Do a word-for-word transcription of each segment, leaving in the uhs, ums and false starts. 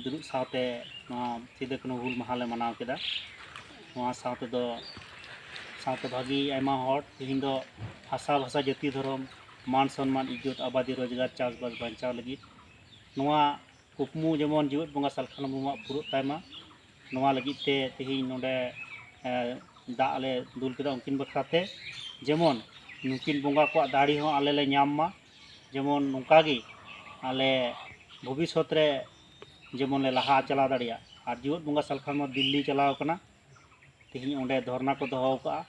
ᱫᱩᱲᱩᱵ ᱥᱟᱶᱛᱮ ᱱᱚᱣᱟ ᱥᱤᱫᱩ ᱠᱟᱹᱱᱦᱩ ᱦᱩᱞ ᱢᱟᱦᱟ ᱞᱮ ᱢᱟᱱᱟᱣ ᱠᱮᱫᱟ᱾ ᱱᱚᱣᱟ ᱥᱟᱶ ᱛᱮᱫᱚ, ᱥᱟᱶᱛᱮ ᱵᱷᱟᱹᱜᱤ ᱟᱭᱢᱟ ᱦᱚᱲ ᱛᱮᱦᱮᱧ ᱫᱚ ᱵᱷᱟᱥᱟ, ᱵᱷᱟᱥᱟ, ᱡᱟᱹᱛᱤ, ᱫᱷᱚᱨᱚᱢ, ᱢᱟᱱ ᱥᱚᱱᱢᱟᱱ, ᱤᱡᱽᱡᱚᱛ, ᱟᱵᱟᱫᱤ, ᱨᱳᱡᱽᱜᱟᱨ, ᱪᱟᱥᱵᱟᱥ ᱵᱟᱧᱪᱟᱣ ᱞᱟᱹᱜᱤᱫ ᱱᱚᱣᱟ ᱠᱩᱠᱢᱩ ᱡᱮᱢᱚᱱ ᱡᱤᱣᱮᱫ ᱵᱚᱸᱜᱟ ᱥᱟᱞᱠᱷᱟᱱ ᱢᱩᱨᱢᱩᱣᱟᱜ ᱯᱩᱨᱟᱹᱜ ᱛᱟᱭᱢᱟ, ᱱᱚᱣᱟ ᱞᱟᱹᱜᱤᱫ ᱛᱮ ᱛᱮᱦᱮᱧ ᱱᱚᱰᱮ, ᱮ, ᱫᱟᱜ ᱞᱮ ᱫᱩᱞ ᱠᱮᱫᱟ ᱩᱱᱠᱤᱱ ᱵᱟᱠᱷᱨᱟ ᱛᱮ, ᱡᱮᱢᱚᱱ ᱱᱩᱠᱤᱱ ᱵᱚᱸᱜᱟ ᱠᱚᱣᱟᱜ ᱫᱟᱲᱮ ᱦᱚᱸ ᱟᱞᱮ ᱞᱮ ᱧᱟᱢ ᱢᱟ, ᱡᱮᱢᱚᱱ ᱱᱚᱝᱠᱟ ᱜᱮ ᱟᱞᱮ ᱵᱷᱚᱵᱤᱥᱥᱚᱛ ᱨᱮ ᱡᱮᱢᱚᱱ ᱞᱮ ᱞᱟᱦᱟ ᱪᱟᱞᱟᱣ ᱫᱟᱲᱮᱭᱟᱜ᱾ ᱟᱨ ᱡᱤᱣᱮᱫ ᱵᱚᱸᱜᱟ ᱥᱟᱞᱠᱷᱟᱱ ᱢᱟ ᱫᱤᱞᱞᱤ ᱪᱟᱞᱟᱣ ᱠᱟᱱᱟ, ᱛᱮᱦᱮᱧ ᱚᱸᱰᱮ ᱫᱷᱚᱨᱱᱟ ᱠᱚ ᱫᱚᱦᱚ ᱟᱠᱟᱫᱼᱟ,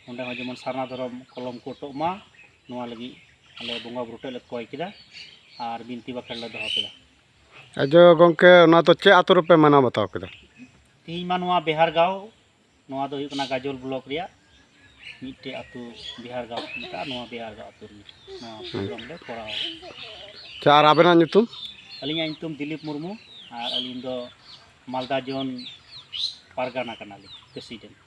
ᱚᱸᱰᱮ ᱦᱚᱸ ᱡᱮᱢᱚᱱ ᱥᱟᱨᱱᱟ ᱫᱷᱚᱨᱚᱢ ᱠᱚᱞᱚᱢ ᱠᱚᱴᱚᱜ ᱢᱟ, ᱱᱚᱣᱟ ᱞᱟᱹᱜᱤᱫ ᱟᱞᱮ ᱵᱚᱸᱜᱟ ᱵᱩᱨᱩ ᱴᱷᱮᱱ ᱞᱮ ᱠᱚᱭ ᱠᱮᱫᱟ ᱟᱨ ᱵᱤᱱᱛᱤ ᱵᱟᱠᱷᱮᱲ ᱞᱮ ᱫᱚᱦᱚ ᱠᱮᱫᱟ᱾ ᱟᱪᱪᱷᱟ ᱜᱚᱢᱠᱮ, ᱚᱱᱟ ᱫᱚ ᱪᱮᱫ ᱟᱛᱳ ᱨᱮᱯᱮ ᱢᱟᱱᱟᱣ ᱵᱟᱛᱟᱣ ᱠᱮᱫᱟ? ᱛᱮᱦᱮᱧ ᱢᱟ ᱱᱚᱣᱟ ᱵᱮᱦᱟᱨ ᱜᱟᱶ, ᱱᱚᱣᱟ ᱫᱚ ᱦᱩᱭᱩᱜ ᱠᱟᱱᱟ ᱜᱟᱡᱚᱞ ᱵᱞᱚᱠ ᱨᱮᱭᱟᱜ ᱢᱤᱫᱴᱮᱡ ᱟᱹᱛᱩ, ᱵᱤᱦᱟᱨ ᱜᱟᱶ ᱠᱚ ᱢᱮᱛᱟᱜᱼᱟ᱾ ᱱᱚᱣᱟ ᱵᱤᱦᱟᱨ ᱜᱟᱶ ᱟᱹᱛᱩ ᱨᱮ ᱱᱚᱣᱟ ᱯᱨᱳᱜᱨᱟᱢ ᱞᱮ ᱠᱚᱨᱟᱣᱟ᱾ ᱟᱪᱪᱷᱟ, ᱟᱨ ᱟᱵᱮᱱᱟᱜ ᱧᱩᱛᱩᱢ? ᱟᱹᱞᱤᱧᱟᱜ ᱧᱩᱛᱩᱢ ᱫᱤᱞᱤᱯ ᱢᱩᱨᱢᱩ, ᱟᱨ ᱟᱹᱞᱤᱧ ᱫᱚ ᱢᱟᱞᱫᱟ ᱡᱳᱱ ᱯᱟᱨᱜᱟᱱᱟ ᱠᱟᱱᱟᱞᱤᱧ, ᱯᱨᱮᱥᱤᱰᱮᱱᱴ᱾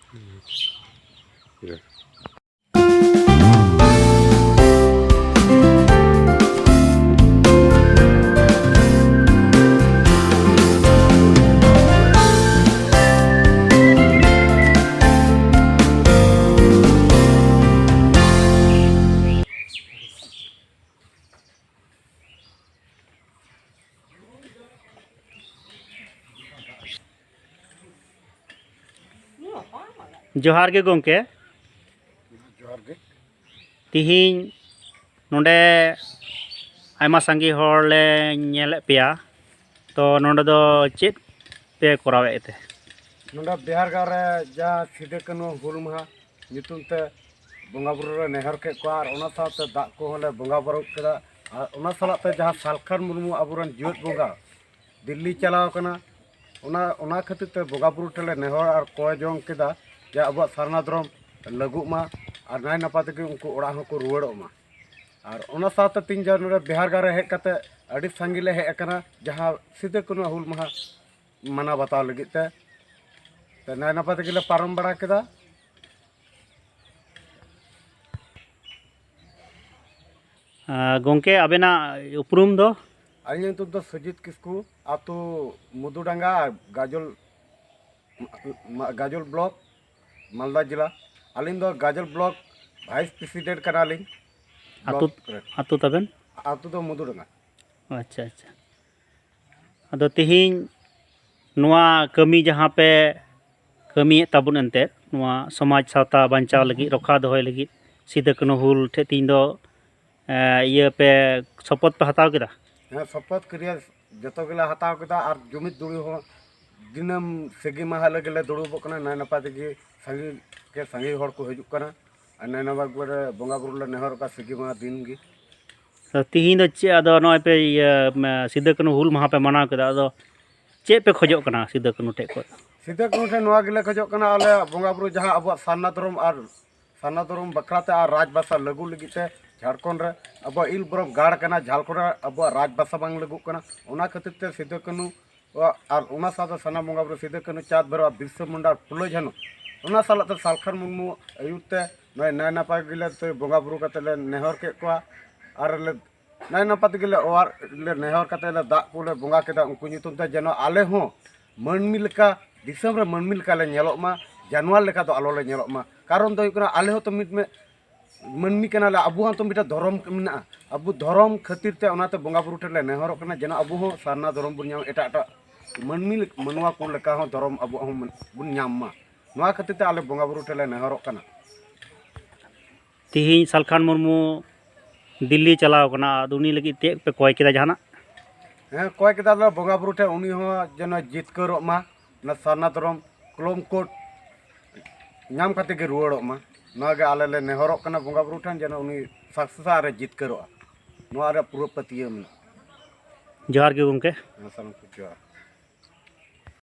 ᱡᱚᱦᱟᱨ ᱜᱮ ᱜᱚᱢᱠᱮ᱾ ᱡᱚᱦᱟᱨ ᱜᱮ᱾ ᱛᱤᱦᱤᱧ ᱱᱚᱰᱮ ᱟᱭᱢᱟ ᱥᱟᱸᱜᱮ ᱦᱚᱲ ᱞᱮ ᱧᱮᱞᱮᱫ ᱯᱮᱭᱟ, ᱛᱚ ᱱᱚᱰᱮ ᱫᱚ ᱪᱮᱫ ᱯᱮ ᱠᱚᱨᱟᱣᱮᱫ ᱛᱮ? ᱱᱚᱰᱮ ᱵᱤᱦᱟᱨ ᱜᱟᱶ ᱨᱮ ᱡᱟᱦᱟᱸ ᱥᱤᱫᱩ ᱠᱟᱹᱱᱦᱩ ᱦᱩᱞ ᱢᱟᱦᱟ ᱧᱩᱛᱩᱢ ᱛᱮ ᱵᱚᱸᱜᱟ ᱵᱩᱨᱩ ᱞᱮ ᱱᱮᱦᱚᱨ ᱠᱮᱫ ᱠᱚᱣᱟ, ᱟᱨ ᱚᱱᱟ ᱥᱟᱶᱛᱮ ᱫᱟᱜ ᱠᱚᱦᱚᱸ ᱞᱮ ᱵᱚᱸᱜᱟ ᱵᱟᱨᱚ ᱠᱮᱫᱟ᱾ ᱟᱨ ᱚᱱᱟ ᱥᱟᱞᱟᱜ ᱛᱮ ᱡᱟᱦᱟᱸ ᱥᱟᱞᱠᱷᱟᱱ ᱢᱩᱨᱢᱩ ᱟᱵᱚᱨᱮᱱ ᱡᱤᱣᱮᱫ ᱵᱚᱸᱜᱟ ᱫᱤᱞᱞᱤ ᱪᱟᱞᱟᱣ ᱠᱟᱱᱟ, ᱚᱱᱟ, ᱚᱱᱟ ᱠᱷᱟᱹᱛᱤᱨ ᱛᱮ ᱵᱚᱸᱜᱟ ᱵᱩᱨᱩ ᱴᱷᱮᱱ ᱞᱮ ᱱᱮᱦᱚᱨ ᱟᱨ ᱠᱚᱭ ᱡᱚᱝ ᱠᱮᱫᱟ ᱡᱮ ᱟᱵᱚᱣᱟᱜ ᱥᱟᱨᱱᱟ ᱫᱷᱚᱨᱚᱢ ᱞᱟᱹᱜᱩᱜ ᱢᱟ ᱟᱨ ᱱᱟᱭ ᱱᱟᱯᱟᱭ ᱛᱮᱜᱮ ᱩᱱᱠᱩ ᱚᱲᱟᱜ ᱦᱚᱸᱠᱚ ᱨᱩᱣᱟᱹᱲᱚᱜ ᱢᱟ᱾ ᱟᱨ ᱚᱱᱟ ᱥᱟᱶᱛᱮ ᱛᱮᱦᱮᱧ ᱡᱟᱦᱟᱸ ᱱᱚᱰᱮ ᱵᱤᱦᱟᱨ ᱜᱟᱶ ᱨᱮ ᱦᱮᱡ ᱠᱟᱛᱮ ᱟᱹᱰᱤ ᱥᱟᱸᱜᱮ ᱞᱮ ᱦᱮᱡ ᱟᱠᱟᱱᱟ, ᱡᱟᱦᱟᱸ ᱥᱤᱫᱩ ᱠᱟᱹᱱᱦᱩ ᱦᱩᱞ ᱢᱟᱦᱟ ᱢᱟᱱᱟᱣ ᱵᱟᱛᱟᱣ ᱞᱟᱹᱜᱤᱫ ᱛᱮ᱾ ᱛᱚ, ᱱᱟᱭ ᱱᱟᱯᱟᱭ ᱛᱮᱜᱮ ᱞᱮ ᱯᱟᱨᱚᱢ ᱵᱟᱲᱟ ᱠᱮᱫᱟ᱾ ᱟᱨ ᱜᱚᱢᱠᱮ, ᱟᱵᱮᱱᱟᱜ ᱩᱯᱨᱩᱢ ᱫᱚ? ᱟᱹᱞᱤᱧᱟᱜ ᱧᱩᱛᱩᱢ ᱫᱚ ᱥᱩᱡᱤᱛ ᱠᱤᱥᱠᱩ, ᱟᱹᱛᱩ ᱢᱩᱫᱩᱰᱟᱸᱜᱟ, ᱜᱟᱡᱚᱞ, ᱢᱟ-, ᱜᱟᱡᱚᱞ ᱵᱞᱚᱠ, ᱢᱟᱞᱫᱟ ᱡᱮᱞᱟ᱾ ᱟᱹᱞᱤᱧ ᱫᱚ ᱜᱟᱡᱚᱞ ᱵᱞᱚᱠ ᱵᱷᱟᱭᱤᱥ ᱯᱨᱮᱥᱤᱰᱮᱱᱴ ᱠᱟᱱᱟᱞᱤᱧ᱾ ᱟᱹᱛᱩ, ᱵᱞᱚᱠ ᱨᱮ᱾ ᱟᱹᱛᱩ ᱛᱟᱵᱮᱱ? ᱟᱹᱛᱩ ᱫᱚ ᱢᱩᱫᱩᱰᱟᱸᱜᱟ᱾ ᱟᱪᱪᱷᱟ, ᱟᱪᱪᱷᱟ᱾ ᱟᱫᱚ ᱛᱮᱦᱮᱧ ᱱᱚᱣᱟ ᱠᱟᱹᱢᱤ ᱡᱟᱦᱟᱸ ᱯᱮ ᱠᱟᱹᱢᱤᱭᱮᱫ ᱛᱟᱵᱚᱱ ᱮᱱᱛᱮᱫ, ᱱᱚᱣᱟ ᱥᱚᱢᱟᱡᱽ ᱥᱟᱶᱛᱟ ᱵᱟᱧᱪᱟᱣ ᱞᱟᱹᱜᱤᱫ, ᱨᱚᱠᱷᱟ ᱫᱚᱦᱚᱭ ᱞᱟᱹᱜᱤᱫ, ᱥᱤᱫᱩ ᱠᱟᱹᱱᱦᱩ ᱦᱩᱞ ᱴᱷᱮᱡ ᱛᱮᱦᱮᱧ ᱫᱚ, ᱮ, ᱤᱭᱟᱹ ᱯᱮ ᱥᱚᱯᱚᱛ ᱯᱮ ᱦᱟᱛᱟᱣ ᱠᱮᱫᱟ? ᱦᱮᱸ, ᱥᱚᱯᱚᱛ ᱠᱨᱤᱭᱟ ᱡᱚᱛᱚ ᱜᱮᱞᱮ ᱦᱟᱛᱟᱣ ᱠᱮᱫᱟ᱾ ᱟᱨ ᱡᱩᱢᱤᱫ ᱫᱩᱲᱩᱵ ᱦᱚᱸ ᱫᱤᱱᱟᱹᱢ ᱥᱮᱜᱤ ᱢᱟᱦᱟ ᱦᱤᱞᱳᱜ ᱜᱮᱞᱮ ᱫᱩᱲᱩᱵᱚᱜ ᱠᱟᱱᱟ᱾ ᱱᱟᱭ ᱱᱟᱯᱟᱭ ᱛᱮᱜᱮ ᱥᱟᱸᱜᱮ ᱠᱮ ᱥᱟᱸᱜᱮ ᱦᱚᱲ ᱠᱚ ᱦᱤᱡᱩᱜ ᱠᱟᱱᱟ᱾ ᱟᱨ ᱱᱟᱭ ᱱᱟᱯᱟᱭ ᱜᱮ ᱵᱚᱸᱜᱟ ᱵᱩᱨᱩ ᱞᱮ ᱱᱮᱦᱚᱨᱚᱜ ᱠᱟᱱᱟ ᱥᱮᱜᱤ ᱢᱟᱦᱟ ᱫᱤᱱ ᱜᱮ᱾ ᱛᱚ, ᱛᱤᱦᱤᱧ ᱫᱚ ᱪᱮᱫ ᱟᱫᱚ ᱱᱚᱜᱼᱚᱭ ᱯᱮ ᱤᱭᱟᱹ, ᱢ, ᱥᱤᱫᱩ ᱠᱟᱹᱱᱦᱩ ᱦᱩᱞ ᱢᱟᱦᱟ ᱯᱮ ᱢᱟᱱᱟᱣ ᱠᱮᱫᱟ, ᱟᱫᱚ ᱪᱮᱫ ᱯᱮ ᱠᱷᱚᱡᱚᱜ ᱠᱟᱱᱟ ᱥᱤᱫᱩ ᱠᱟᱹᱱᱦᱩ ᱴᱷᱮᱡ ᱠᱷᱚᱡ? ᱥᱤᱫᱩ ᱠᱟᱹᱱᱦᱩ ᱴᱷᱮᱱ ᱱᱚᱣᱟ ᱜᱮᱞᱮ ᱠᱷᱚᱡᱚᱜ ᱠᱟᱱᱟ, ᱟᱞᱮ ᱵᱚᱸᱜᱟ ᱵᱩᱨᱩ ᱡᱟᱦᱟᱸ ᱟᱵᱚᱣᱟᱜ ᱥᱟᱨᱱᱟ ᱫᱷᱚᱨᱚᱢ ᱟᱨ ᱥᱟᱨᱱᱟ ᱫᱷᱚᱨᱚᱢ ᱵᱟᱠᱷᱨᱟ ᱛᱮ ᱟᱨ ᱨᱟᱡᱽ ᱵᱷᱟᱥᱟ ᱞᱟᱹᱜᱩ ᱞᱟᱹᱜᱤᱫ ᱛᱮ ᱡᱷᱟᱲᱠᱷᱚᱸᱰ ᱨᱮ ᱟᱵᱚᱣᱟᱜ ᱤᱞ ᱵᱚᱨᱚᱢ ᱜᱟᱲ ᱠᱟᱱᱟ, ᱡᱷᱟᱲᱠᱷᱚᱸᱰ ᱨᱮ ᱟᱵᱚᱣᱟᱜ ᱨᱟᱡᱽ ᱵᱷᱟᱥᱟ ᱵᱟᱝ ᱞᱟᱹᱜᱩᱜ ᱠᱟᱱᱟ᱾ ᱚᱱᱟ ᱠᱷᱟᱹᱛᱤᱨ ᱛᱮ ᱥᱤᱫᱩ ᱠᱟᱹᱱᱦᱩ ᱟᱨ ᱚᱱᱟ ᱥᱟᱶᱛᱮ ᱥᱟᱱᱟᱢ ᱵᱚᱸᱜᱟ ᱵᱩᱨᱩ ᱥᱤᱫᱩ ᱠᱟᱹᱱᱦᱩ, ᱪᱟᱸᱫᱽ ᱵᱷᱟᱭᱨᱚ, ᱵᱤᱨᱥᱟ ᱢᱩᱱᱰᱟ, ᱯᱷᱩᱞᱳ ᱡᱷᱟᱱᱚ, ᱚᱱᱟ ᱥᱟᱞᱟᱜ ᱛᱮ ᱥᱟᱞᱠᱷᱟᱱ ᱢᱩᱨᱢᱩ ᱟᱹᱭᱩᱨ ᱛᱮ ᱱᱚᱜᱼᱚᱭ ᱱᱟᱭ ᱱᱟᱯᱟᱭ ᱜᱮᱞᱮ ᱛᱮ ᱵᱚᱸᱜᱟ ᱵᱩᱨᱩ ᱠᱟᱛᱮ ᱞᱮ ᱱᱮᱦᱚᱨ ᱠᱮᱫ ᱠᱚᱣᱟ᱾ ᱟᱨ ᱞᱮ ᱱᱟᱭ ᱱᱟᱯᱟᱭ ᱛᱮᱜᱮ ᱞᱮ ᱚᱣᱟᱨ ᱞᱮ ᱱᱮᱦᱚᱨ ᱠᱟᱛᱮ ᱞᱮ ᱫᱟᱜ ᱠᱚᱞᱮ ᱵᱚᱸᱜᱟ ᱠᱮᱫᱟ ᱩᱱᱠᱩ ᱧᱩᱛᱩᱢ ᱛᱮ, ᱡᱮᱱᱚ ᱟᱞᱮ ᱦᱚᱸ ᱢᱟᱹᱱᱢᱤ ᱞᱮᱠᱟ, ᱫᱤᱥᱚᱢ ᱨᱮ ᱢᱟᱹᱱᱢᱤ ᱞᱮᱠᱟ ᱞᱮ ᱧᱮᱞᱚᱜ ᱢᱟ, ᱡᱟᱱᱣᱟᱨ ᱞᱮᱠᱟ ᱫᱚ ᱟᱞᱚ ᱞᱮ ᱧᱮᱞᱚᱜ ᱢᱟ᱾ ᱠᱟᱨᱚᱱ ᱫᱚ ᱦᱩᱭᱩᱜ ᱠᱟᱱᱟ, ᱟᱞᱮ ᱦᱚᱸ ᱛᱚ ᱢᱤᱫ ᱢᱮ-, ᱢᱟᱹᱱᱢᱤ ᱠᱟᱱᱟᱞᱮ, ᱟᱵᱚᱣᱟᱜ ᱛᱚ ᱢᱤᱫᱴᱮᱱ ᱫᱷᱚᱨᱚᱢ ᱢᱮᱱᱟᱜᱼᱟ᱾ ᱟᱵᱚ ᱫᱷᱚᱨᱚᱢ ᱠᱷᱟᱹᱛᱤᱨ ᱛᱮ ᱚᱱᱟᱛᱮ ᱵᱚᱸᱜᱟ ᱵᱩᱨᱩ ᱴᱷᱮᱱ ᱞᱮ ᱱᱮᱦᱚᱨᱚᱜ ᱠᱟᱱᱟ, ᱡᱮᱱᱚ ᱟᱵᱚ ᱦᱚᱸ ᱥᱟᱨᱱᱟ ᱫᱷᱚᱨᱚᱢ ᱵᱚᱱ ᱧᱟᱢ, ᱮᱴᱟᱜ ᱮᱴᱟᱜ ᱢᱟᱹᱱᱢᱤ ᱞᱮᱠ-, ᱢᱟᱱᱣᱟ ᱠᱚ ᱞᱮᱠᱟ ᱦᱚᱸ ᱫᱷᱚᱨᱚᱢ ᱟᱵᱚᱣᱟᱜ ᱦᱚᱸ ᱢᱮᱱ-, ᱵᱚᱱ ᱧᱟᱢ ᱢᱟ᱾ ᱱᱚᱣᱟ ᱠᱷᱟᱹᱛᱤᱨ ᱛᱮ ᱟᱞᱮ ᱵᱚᱸᱜᱟ ᱵᱩᱨᱩ ᱴᱷᱮᱱ ᱞᱮ ᱱᱮᱦᱚᱨᱚᱜ ᱠᱟᱱᱟ᱾ ᱛᱤᱦᱤᱧ ᱥᱟᱞᱠᱷᱟᱱ ᱢᱩᱨᱢᱩ ᱫᱤᱞᱞᱤ ᱪᱟᱞᱟᱣ ᱠᱟᱱᱟ, ᱟᱫᱚ ᱩᱱᱤ ᱞᱟᱹᱜᱤᱫ ᱪᱮᱫ ᱯᱮ ᱠᱚᱭ ᱠᱮᱫᱟ ᱡᱟᱦᱟᱱᱟᱜ? ᱦᱮᱸ, ᱠᱚᱭ ᱠᱮᱫᱟ ᱞᱮ ᱵᱚᱸᱜᱟ ᱵᱩᱨᱩ ᱴᱷᱮᱱ, ᱩᱱᱤ ᱦᱚᱸ ᱡᱮᱱᱚ ᱡᱤᱛᱠᱟᱹᱨᱚᱜ ᱢᱟ, ᱚᱱᱟ ᱥᱟᱨᱱᱟ ᱫᱷᱚᱨᱚᱢ ᱠᱚᱞᱚᱢ ᱠᱳᱰ ᱧᱟᱢ ᱠᱟᱛᱮ ᱜᱮ ᱨᱩᱣᱟᱹᱲᱚᱜ ᱢᱟ᱾ ᱱᱚᱣᱟ ᱜᱮ ᱟᱞᱮ ᱞᱮ ᱱᱮᱦᱚᱨᱚᱜ ᱠᱟᱱᱟ ᱵᱚᱸᱜᱟ ᱵᱩᱨᱩ ᱴᱷᱮᱱ, ᱡᱮᱱᱚ ᱩᱱᱤ ᱥᱟᱠᱥᱮᱥ ᱟᱨ ᱮ ᱡᱤᱛᱠᱟᱹᱨᱚᱜᱼᱟ᱾ ᱱᱚᱣᱟ ᱨᱮ ᱯᱩᱨᱟᱹ ᱯᱟᱹᱛᱭᱟᱹᱣ ᱢᱮᱱᱟᱜᱼᱟ᱾ ᱡᱚᱦᱟᱨ ᱜᱮ ᱜᱚᱢᱠᱮ᱾ ᱦᱮᱸ, ᱥᱟᱱᱟᱢ ᱠᱚ ᱡᱚᱦᱟᱨ᱾